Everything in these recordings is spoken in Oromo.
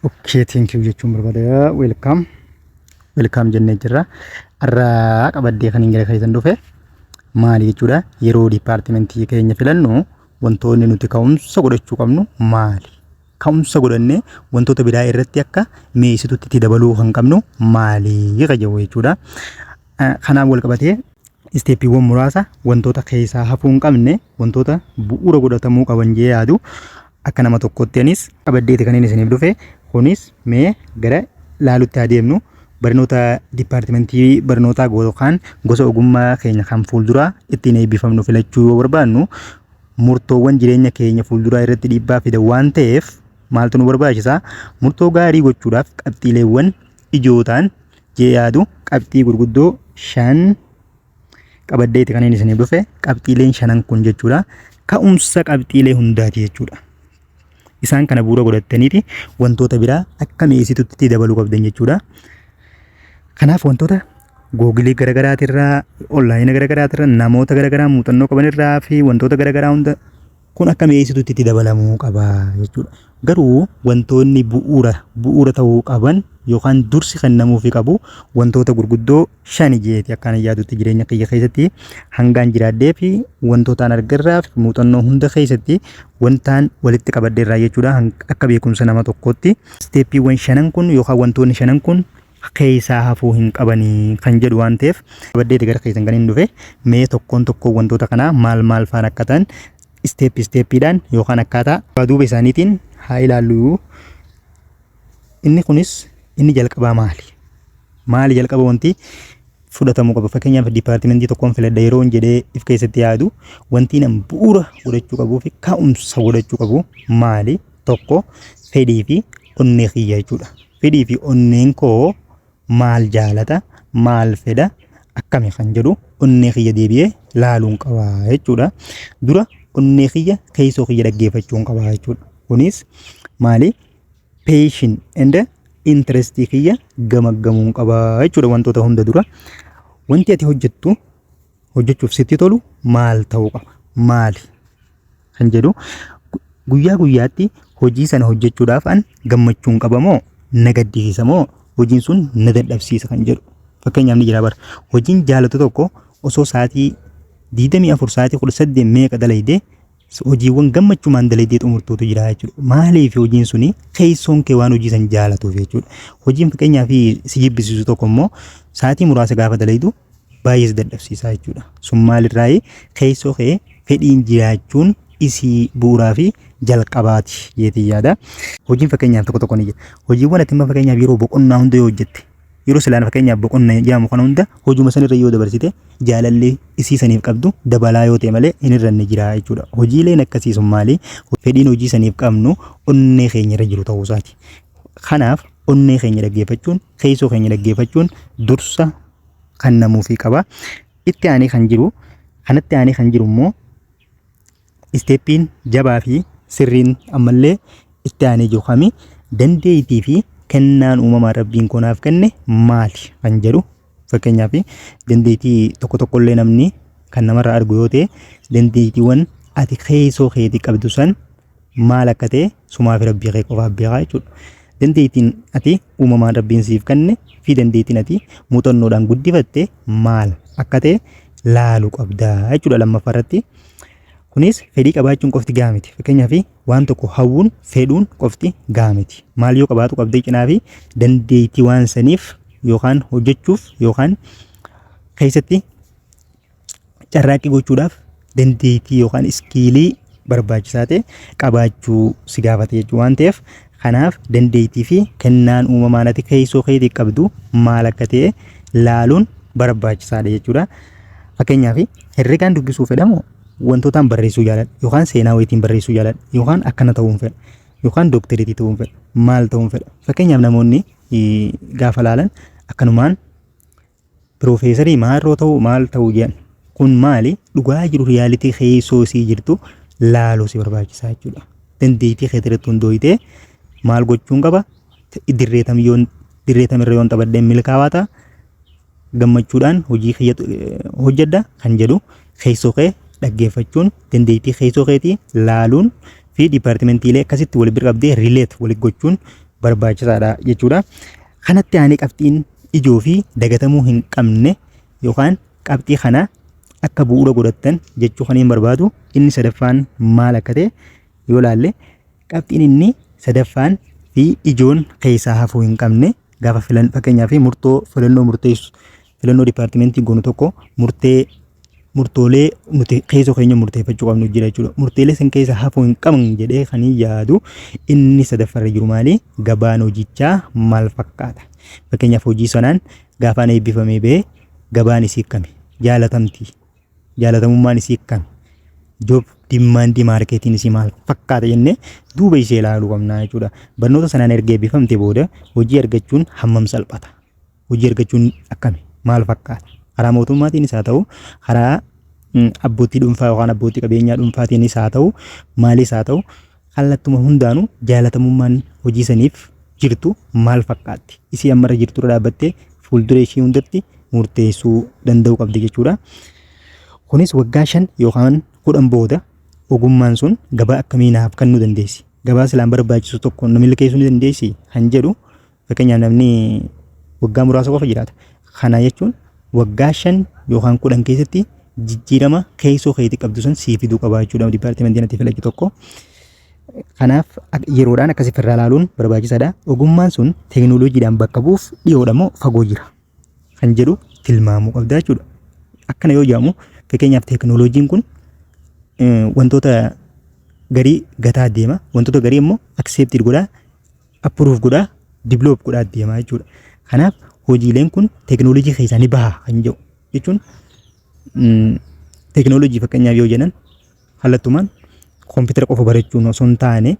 Okay, thank you jechuun barbaada. Welcome. Welcome jennee jirra. Har'a qabaddee kan hin gara keessan dhufe maali jechuudha. Yeroo dipaartimentii keenya filannu wantoonni nuti ka'umsa godhachuu qabnu maali? Ka'umsa godhannee wantoota biraa irratti akka mi'eessitutti itti dabaluu kan qabnu maali qajeelu jechuudha. Kanaan wal qabatee isteeppiiwwan muraasa wantoota keessaa hafuu hin qabne, wantoota bu'uura godhatamuu qaban jee yaadu akka nama tokkotti anis qabaddeeti kan inni isiniif dhufe. Kunis mee gara laalutti adeemnu. Barnoota dipaartimentii barnootaa yookaan gosa ogummaa keenya kan fuulduraa ittiin eebbifamnu filachuu yoo barbaannu, murtoowwan jireenya keenya fuulduraa irratti dhiibbaa fidan waan ta'eef, maaltu nu barbaachisa? Murtoo gaarii gochuudhaaf qabxiileewwan ijoo ta'an jee yaadu qabxii gurguddoo shan qabaddeeti kan inni isiniif dhufe. Qabxiileen shanan kun jechuudha ka'umsa qabxiilee hundaati jechuudha. Isaan kana bu'uura godhattaniiti wantoota biraa akka mi'eessitutti dabaluu qabdan jechuudha. Kanaaf wantoota Google garaagaraatirraa, onlaayina garaagaraatirraa, namoota garaagaraa muuxannoo qabanirraa fi wantoota garaagaraa hunda kun akka mi'eessitutti itti dabalamuu qaba jechuudha. Garuu wantoonni bu'uura bu'uura ta'uu qaban yookaan dursi kennamuufii qabu wantoota gurguddoo shani jeeti akkaan yaadutti. Jireenya kiyya keessatti hangaan jiraadhee fi wantootaan argarraa fi muuxannoo hunda keessatti wantaan walitti qabadheerraa jechuudha, akka beekumsa nama tokkootti. Isteeppiiwwan shanan kun yookaan wantoonni shanan kun keessaa hafuu hin qabanii kan jedhu waan ta'eef qabadheeti gara keessan kan hin dhufe. Mee tokkoon tokkoon wantoota kanaa maal maal faan akka ta'an step steppiidhaan yookaan akkaataa duuba isaaniitiin haa ilaallu. Inni kunis inni jalqabaa maali? Maali jalqaba wanti fudhatamuu qaba? Fakkeenyaaf, dipaartimentii tokkoon filadha yeroo jedhee if keessatti yaadu, wanti nan bu'uura godhachuu qabuu fi ka'umsa godhachuu qabu maali? Tokko, fedhii fi onnee kiyya jechuudha. Fedhii fi onneen koo maal jaalata, maal fedha, akkami kan jedhu onnee kiyya deebi'ee laaluun qaba jechuudha. Dura onnee kiyya, keessoo kiyya dhaggeeffachuun qaba jechuudha. Kunis maali? Passion and interest kiyya gamaggamuun qaba jechuudha wantoota hunda dura. Wanti ati hojjettu hojjechuuf sitti tolu maal ta'uu qaba? Maali? Kan jedhu, guyyaa guyyaatti hojii sana hojjechuudhaaf an gammachuun qaba moo na gaddisiisa moo hojiin sun na dadhabsiisa kan jedhu. Fakkeenyaaf, ni jira bara hojiin jaalatu tokko osoo sa'aatii 24, sa'aatii 18 meeqa dalaydee, hojiiwwan gammachumaan dalaydee xumurtuutu jira jechuudha. Maaliif? Hojiin suni keessoon kee waan hojii san jaalatuuf jechuudha. Hojiin fakkeenyaaf si jibbisiisu tokko immoo sa'aatii muraasa gaafa dalaydu baay'ee si dadhabsiisa jechuudha. Sun maalirraayi? Keessoo kee fedhiin jiraachuun isii bu'uuraa fi jalqabaati jeetii yaada. Hojiin fakkeenyaaf tokko tokko ni jira. Hojiiwwan ati amma fakkeenyaaf yeroo boqonnaa hunda yoo hojjette, yeroo silaan fakkeenyaaf boqonnaa jedhamu kana hunda hojuma sanirra yoo dabarsite, jaalalli isii saniif qabdu dabalaa yoo ta'e malee hin hir'anne jira jechuudha. Hojiileen akkasii sun maali? Fedhiin hojii saniif qabnu onnee keenya irra jiru ta'uu isaati. Kanaaf onnee keenya dhaggeeffachuun, keessoo keenya dhaggeeffachuun dursa kennamuufii qaba. Itti aanee kan jiru, kanatti aanee kan jiru immoo, isteeppiin jabaa fi sirriin ammallee itti aanee jiru kami? Dandeettii fi kennaan uumamaa Rabbiin koo naaf kenne maali kan jedhu. Fakkeenyaaf, dandeettii tokko tokkollee namni kan namarraa argu yoo ta'e, dandeettiiwwan ati keessoo keetii qabdu san maal akka ta'e sumaa fi Rabbii kee qofaaf beekaa jechuudha. Dandeettiin ati uumamaan Rabbiin siif kenne fi dandeettiin ati muuxannoodhaan guddifatte maal akka ta'e laaluu qabda jechuudha lammaffaa irratti. Kunis fedhii qabaachuun qofti gahaa miti. Fakkeenyaaf, waan tokko hawwuun, fedhuun qofti gahaa miti. Maal yoo qabaatu qabdee cinaa fi dandeettii waan saniif yookaan hojjechuuf yookaan keessatti carraaqqii gochuudhaaf dandeettii yookaan skill barbaachisaa ta'e qabaachuu si gaafata jechuudha waan ta'eef, kanaaf dandeettii fi kennaan uumamaan ati keessoo keetii qabdu maal akka ta'e laaluun barbaachisaadha jechuudha. Fakkeenyaaf, herregaan dubbisuu fedhamoo wantootaan barreessuu jaaladha, yookaan seenaa wayiitiin barreessuu jaaladha, yookaan akkana ta'uun fedha, yookaan dookteriitii ta'uun fedha, maal ta'uun fedha? Fakkeenyaaf, namoonni gaafa laalan akkanumaan piroofeesarii maalroo ta'uu, maal ta'uu jedhan. Kun maali? Dhugaa jiru, reality keessoo isii jirtu laaluu si barbaachisaa jechuudha. Dandeettii kee irratti hundooyitee maal gochuun qaba, dirree tam yoon, dirree tamirra yoon taphadhee milkaa'aa ta'a, gammachuudhaan hojii kiyya hojjedha kan jedhu keessoo kee dhaggeeffachuun, dandeettii keessoo keetii laaluun fi dipaartimentiilee akkasitti wal bira qabdee relate walitti gochuun. barbaachisaadha jechuudha. Kanatti aanee qabxiin ijoo fi dagatamuu hin qabne yookaan qabxii kana akka bu'uura godhattan jechuu kan hin barbaadu inni sadaffaan maal akka ta'e yoo laalle, qabxiin inni sadaffaan fi ijoon keessaa hafuu hin qabne gaafa filan, fakkeenyaaf murtoo filannoo murteessu, filannoo departmentii goonu tokko, murtee murtoolee nuti keessoo keenya murteeffachuu qabnu jira jechuudha. Murteelee san keessa hafuu hin qaban jedhee kan hin yaadu inni sadaffaarra jiru maali? Gabaan hojichaa maal fakkaata? Fakkeenyaaf hojii sanaan gaafaan eebbifamee ba'ee gabaan isii akkami? Jaalatamti? Jaalatamummaan isii akkami? Job demandii marketiin isii maal fakkaata jennee duuba ishee ilaaluu qabna jechuudha. Barnoota sanaan erga eebbifamte booda hojii argachuun hammam salphata? Hojii argachuun akkami? Maal fakkaata? Karaa mootummaatiinis haa ta'u, karaa abbootii dhuunfaa yookaan abbootii qabeenyaa dhuunfaatiinis haa ta'u, maalis haa ta'u, kallattuma hundaanuu jaalatamummaan hojii saniif jirtu maal fakkaatti? Isii ammarra jirturra dhaabbattee fuuldura ishii hundatti murteessuu danda'uu qabdi jechuudha. Kunis waggaa 5 yookaan 10 booda ogummaan sun gabaa akkamii naaf kennuu dandeessi? Gabaa silaan barbaachisu tokko na milkeessuu ni dandeessi kan jedhu. Fakkeenyaaf namni waggaa muraasa qofa jiraata. Kana jechuun waggaa 5 yookaan 10 keessatti jijjiirama keessoo keetii qabdu sun sii fiduu qaba jechuudha departmentiin ati filachuu tokko. Kanaaf yeroodhaan akkasii irraa ilaaluun barbaachisaadha. Ogummaan sun teekinooloojiidhaan bakka bu'uuf dhiyoodha moo fagoo jira kan jedhu tilmaamuu qabda jechuudha. Akkana yoo jedhamu, fakkeenyaaf teekinooloojiin kun wantoota garii gataa deema, wantoota garii immoo accepted godhaa, approve godhaa, develop godhaa deema jechuudha. Kanaaf hojiileen kun teekinooloojii keessaa ni baha kan jedhu jechuun, teekinooloojii fakkeenyaaf yoo jedhan kallattumaan koompitara qofa barachuun osoo hin taane,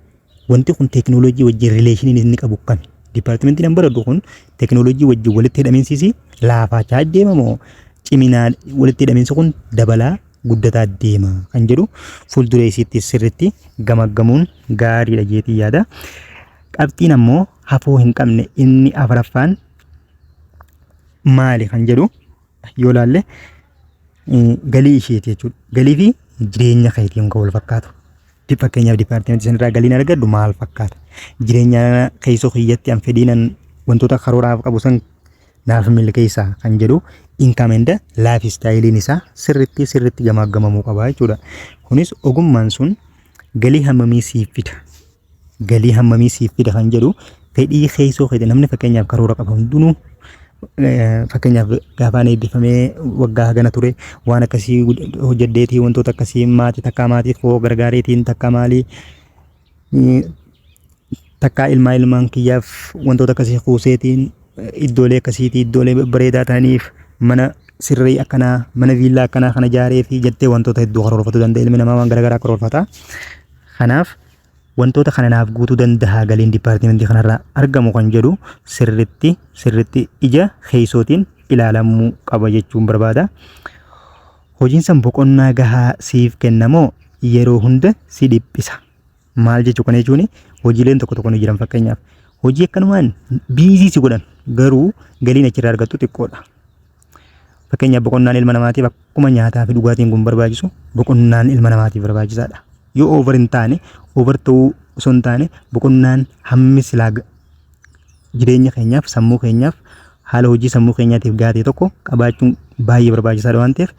wanti kun teekinooloojii wajjin relationiin inni qabu kami? Departmentiin an baradhu kun teekinooloojii wajjin walitti hidhamiinsi laafachaa deema moo ciminaan walitti hidhamiinsi kun dabalaa guddataa deema kan jedhu fuuldura isiitti sirriitti gamaggamuun gaariidha jeetii yaada. Qabxiin ammoo hafuu hin qabne inni afuraffaan maali kan jedhu yoo laalle, galii isheeti jechuudha. Galii fi jireenya keetiin kan wal fakkaatu. Fakkeenyaaf departmentii sanarraa galiin argadhu maal fakkaata? Jireenya keessoo kiyyatti an fedhiinan wantoota karooraaf qabu san naaf milkeessaa kan jedhu income and lifestyleiin isaa sirriitti sirriitti gamaggamamuu qaba jechuudha. Kunis ogummaan sun galii hammamii siif fida? Galii hammamii siif fida kan jedhu fedhii keessoo keeti. Namni fakkeenyaaf karoora qaba hundinuu, fakkeenyaaf gaafaan eebbifamee waggaa hagana ture waan akkasii hojjedheetii, wantoota akkasii maatii takkaa maatii koo gargaareetiin, takkaa maalii, takkaa ilmaa ilmaan kiyyaaf wantoota akkasii kuuseetiin, iddoolee akkasiitii iddoolee bareedaa ta'aniif, mana sirrii akkanaa, mana viillaa akkanaa kana ijaaree fi jettee wantoota hedduu karoorfatuu danda'a. Ilmi namaa waan garaagaraa karoorfata. Kanaaf wantoota kana naaf guutuu danda'a galiin departmentii kanarraa argamu kan jedhu sirritti sirritti ija keessootiin ilaalamuu qaba jechuun barbaada. Hojiin san boqonnaa gahaa siif kennamoo yeroo hunda si dhiphisa? Maal jechuu kana jechuun, hojiileen tokko tokko ni jiran, fakkeenyaaf hojii akkanumaan busy si godhan garuu galiin achirraa argattu xiqqoodha. Fakkeenyaaf boqonnaan ilma namaatiif akkuma nyaataa fi dhugaatiin kun barbaachisu boqonnaan ilma namaatiif barbaachisaadha. Yoo over hin taane, over ta'uu osoo hin taane, boqonnaan hammi silaa jireenya keenyaaf, sammuu keenyaaf, haala hojii sammuu keenyaatiif gaatee tokko qabaachuun baay'ee barbaachisaadha waan ta'eef,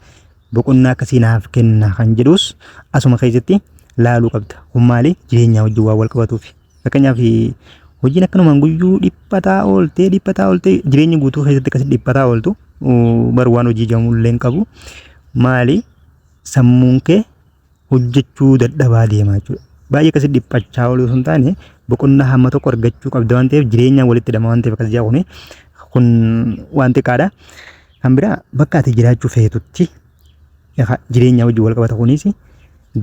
boqonnaa akkasii naaf kenna kan jedhus asuma keessatti laaluu qabda. Kun maali? Jireenya wajjin waan wal qabatuuf. Fakkeenyaaf hojiin akkanumaan guyyuu dhiphataa ooltee dhiphataa ooltee jireenya guutuu keessatti akkasitti dhiphataa ooltu bar waan hojii jedhamu illee hin qabu. Maali? Sammuun kee hojjechuu dadhabaa deema jechuudha. Baay'ee akkasitti dhiphachaa ooluu osoo hin taane boqonnaa hamma tokko argachuu qabda waan ta'eef, jireenyaan walitti hidhama waan ta'eef akkas jedha. Kun waan xiqqaadha. Kan biraa bakka ati jiraachuu feetutti jireenya wajjin wal qabata. Kunis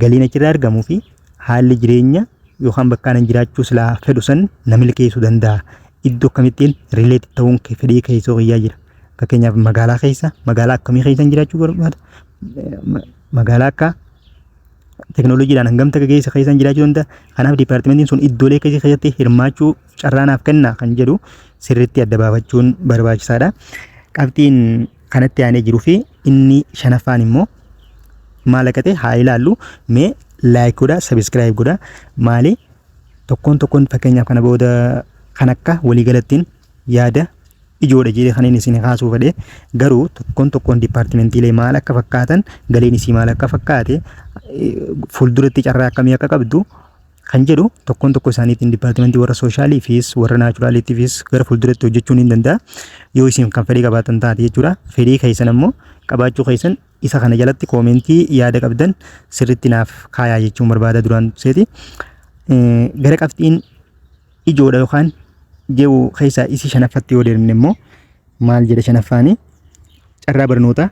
galiin achirraa argamuu fi haalli jireenya yookaan bakka ani jiraachuu silaa fedhu san na milkeessuu danda'a. Iddoo akkamittiin relate ta'uun fedhii keessoo kiyyaa jira. Fakkeenyaaf magaalaa keessa, magaalaa akkamii keessa jiraachuu barbaada? Magaalaa akka teekinooloojiidhaan hangam takka keessa keessan jiraachuu danda'a? Kanaaf departmentiin sun iddoolee keessa keessatti hirmaachuu carraa naaf kenna kan jedhu sirriitti adda baafachuun barbaachisaadha. Qabxiin kanatti aanee jiruu fi inni shanaffaan immoo maal akka ta'e haa ilaallu. Mee like godhaa, subscribe godhaa. Maali? Tokkoon tokkoon fakkeenyaaf kana booda Kan akka waliigalattiin yaada ijoodha jedhee kan inni isin kaasuu fedhe. Garuu tokkoon tokkoon dipaartimentiilee maal akka fakkaatan, galiin isii maal akka fakkaate, fuulduratti carraa akkamii akka qabdu kan jedhu tokkoon tokko isaaniitiin dipaartimentii warra sooshaaliifis warra naachuraaliitiifis gara fuulduratti hojjechuun ni danda'a. Yoo isin kan fedhii qabaatan taate jechuudha. Fedhii keessan ammoo qabaachuu keessan isa kana jalatti koomentii yaada qabdan sirriitti naaf kaayaa jechuun barbaada duraan seeti. Gara qabxiin ijoodha yookaan jedhu keessaa isi shanaffatti yoo deemne immoo maal jedha shanaffaanii? Carraa barnootaa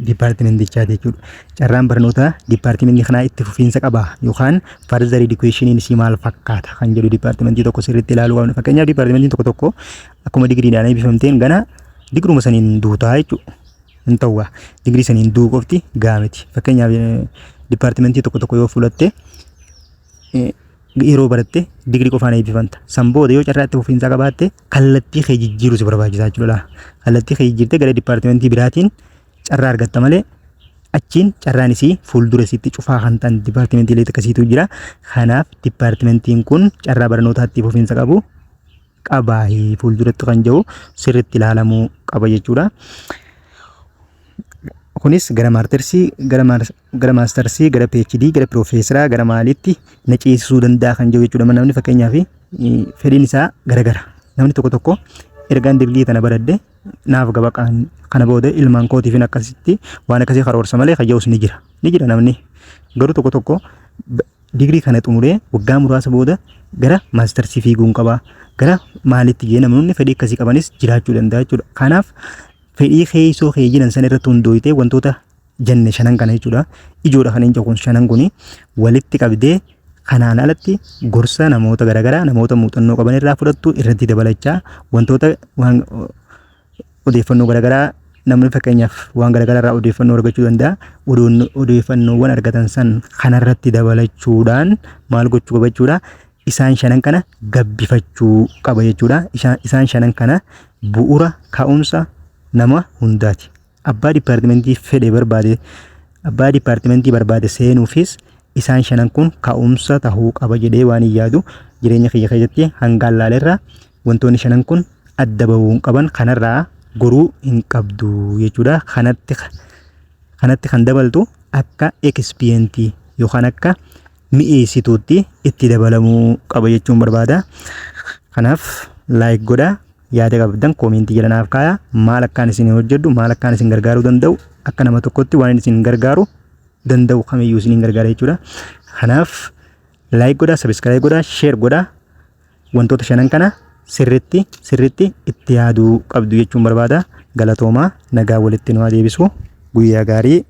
dipaartimentichaati jechuudha. Carraan barnootaa dipaartimentii kanaa itti fufiinsa qaba yookaan further educationiin isii maal fakkaata kan jedhu dipaartimentii tokko sirriitti ilaaluu qabna. Fakkeenyaaf, dipaartimentiin tokko tokko akkuma digiriidhaan eebbifamteen gana digiruma saniin duutaa jechuudha. Hin ta'u, digirii saniin du'uu qofti gahaa miti. Fakkeenyaaf, dipaartimentii tokko tokko yoo fudhatte, yeroo baratte digirii qofaan eebbifamta. San booda yoo carraa itti fufiinsaa qabaatte kallattii kee jijjiiruu si barbaachisaa jechuudha. Kallattii kee jijjiirtee gara dipaartimentii biraatiin carraa argatta malee achiin carraan isii fuuldura isiitti cufaa kan ta'an dipaartimentiilee akkasiitu jira. Kanaaf dipaartimentiin kun carraa barnootaa itti fufiinsa qabu qabaa fuulduratti kan jiru sirriitti ilaalamuu qaba jechuudha. Kunis gara maastersii, gara maastersii, gara PhD, gara piroofeesaraa, gara maaliitti na ceesisuu danda'a kan jiru jechuudha. Namni fakkeenyaaf fedhiin isaa garagara. Namni tokko tokko ergaan digirii tana baradhe naaf gaba, kana booda ilmaan kootiifin akkasitti waan akkasii karoorsa malee kan jedhus ni jira. Ni jira namni. Garuu tokko tokko digirii kana xumuree waggaa muraasa booda gara maastersii fiiguun qaba. Gara maalitti jee namoonni fedhii akkasii qabanis jiraachuu danda'a jechuudha. Kanaaf fedhii keessoo kee jiran san irratti hundooyitee wantoota jenne shanan kana jechuudha. Ijoodha kan hin kun shanan kuni walitti qabdee kanaan alatti gorsa namoota garaagaraa, namoota muuxannoo qaban irraa fudhattu irratti dabalachaa, wantoota waan odeeffannoo garaagaraa namni fakkeenyaaf waan garaagaraa irraa odeeffannoo argachuu danda'a. Odeeffannoowwan argatan san kanarratti dabalachuudhaan maal gochuu qaba jechuudha? Isaan shanan kana gabbifachuu qaba jechuudha. Isaan shanan kana bu'uura ka'umsa nama hundaati. Abbaa dipaartimentii fedhe barbaade, abbaa dipaartimentii barbaade seenuufis isaan shanan kun ka'umsa tahuu qaba jedhee waan hin yaadu. Jireenya kiyya keessatti hangaan laaleerra wantoonni shanan kun adda bahuu hin qaban, kanarraa goruu hin qabdu jechuudha. Kanatti kan dabaltu akka ekspiyentii yookaan akka mi'eessituutti itti dabalamuu qaba jechuun barbaada. Kanaaf like godhaa, yaada qabdan koomentii jala naaf kaayaa. Maal akkaan isin hojjedhu, maal akkaan isin gargaaruu danda'u, akka nama tokkotti waan isin gargaaru danda'u kamiyyuu isin gargaara jechuudha. Kanaaf like godhaa, subscribe godhaa, share godhaa. Wantoota shanan kana sirritti sirritti itti yaaduu qabdu jechuun barbaada. Galatoomaa, nagaa walitti nu haa deebisu. Guyyaa gaarii.